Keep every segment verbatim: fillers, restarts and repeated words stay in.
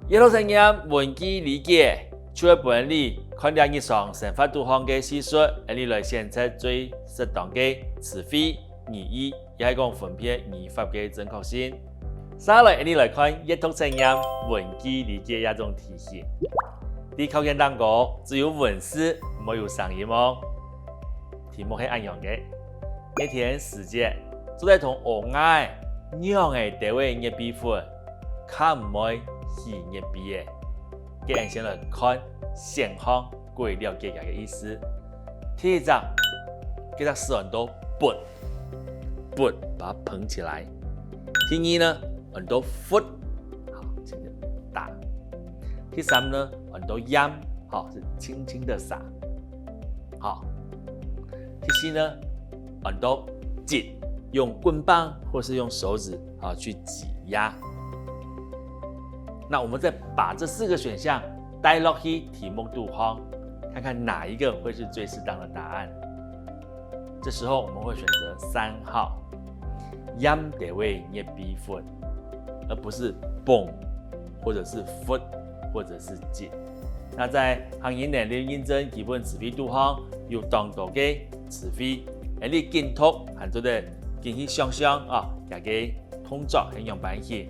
閱讀測驗文句理解，就會分你看這日常生活肚項个事實，𠊎俚來選擇最適當个詞彙、語義，也係講分辨語法个正確性。接下來，𠊎俚來看閱讀測驗文句理解這種題型。在考卷當中，只有文字，無有聲音哦。題目係恁樣个：熱天時節，做得同阿𠊎仰仔兜仔月餅粉，較毋會起月餅仔。該𠊎俚先來看選項，過來了解佢个意思。第一隻，該隻字安到抔，抔，把它捧起來。第二呢，安到拂，好，輕輕打。第三呢，安到掞，好，是輕輕的撒。好，第四呢，安到擠，用棍棒或是用手指啊去擠壓。那我們再把這四個選項帶落去題目肚項，看看哪一個會是最適當的答案。這時候我們會選擇三號，掞兜仔月餅粉，而不是抔，或者是拂，或者是擠。那在客語能力認證基本詞彙肚項，有當多个詞彙，𠊎俚緊讀還做得緊去想像啊，佢个動作係仰般形。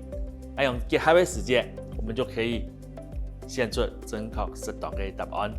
恁樣結合个時節，我們就可以選出正確適當个答案。